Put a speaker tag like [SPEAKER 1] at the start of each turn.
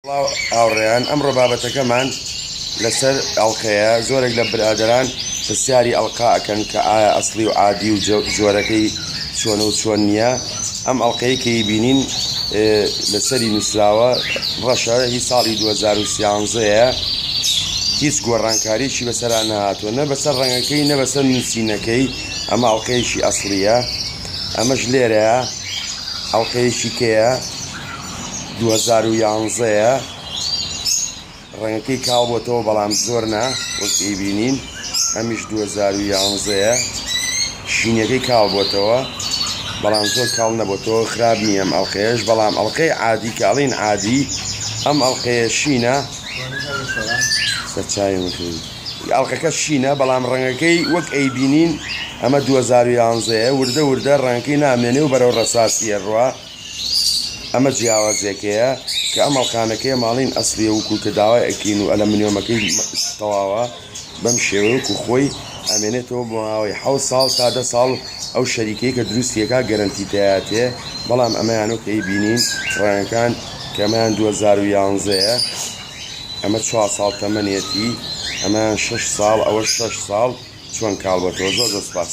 [SPEAKER 1] سڵاو هاوڕێیان ئەمڕۆ بابەتەکەمان لەسەر ئەڵقەیە زۆرێک لە برادەران پرسیاری ئەڵقە ئەکەن کە ئایا ئەسڵی و عادی و جۆرەکەی چۆنە و چۆن نییە ئەم ئەڵقەی کە بینین لەسەری نووسراوە ڕەشە هی ساڵی 2013ەیە هیچ گۆڕانکاریی بەسەرا نەهاتووە نە بەسەر ڕەنگەکەی نە بەسەر نووسینەکەی ئەمە ئەڵقەیەکی ئەسڵیە ئەمەش لێرەیە ئەڵقەیەکی کەیە 2011 یە ڕەنگەکەی کاڵ بۆتەوە بەڵام زۆر نا وەک ئەیبینین ئەمیش 2011 یە شینەکەی کاڵ بۆتەوە بەڵام زۆر کاڵ نەبۆتەوە خراپ نییە ئەم ئەڵقەیەش بەڵام ئەڵقەی عادی کە ئەڵین عادی ئەم ئەڵقەیە شینە سەرچاوی مخی ئەڵقەکە شینە بەڵام ڕەنگەکەی وەک ئەیبینین ئەمە 2011 یە وردە وردە ڕەنگەکەی نامێنێ و بەرەو ڕەساسیە ڕوا ئەمە جیاوازیەکەیە کە ئەم ئەڵقانەکەی ماڵین ئەسلیە وکو کە داوای ئەکەین و ئەلەمنیۆمەکەی تەواوە بەم شێوەیە وکو خۆی ئەمێنێتەوە بۆ ماوەی حەوت ساڵ تا 10 ساڵ ئەو شەریکەی کە دروستیەکە گەرەنتی تیاتێ بەڵام ئەمەیان وەک ئەیبینین ڕەنگەکان کە ئەمەیان 2011 ئەمە 4 ساڵ تەمەنێتی ئەمەیان 6 ساڵ ئەوە 6 ساڵ چۆن کاڵ بۆتەوە زۆر زۆر سپاس.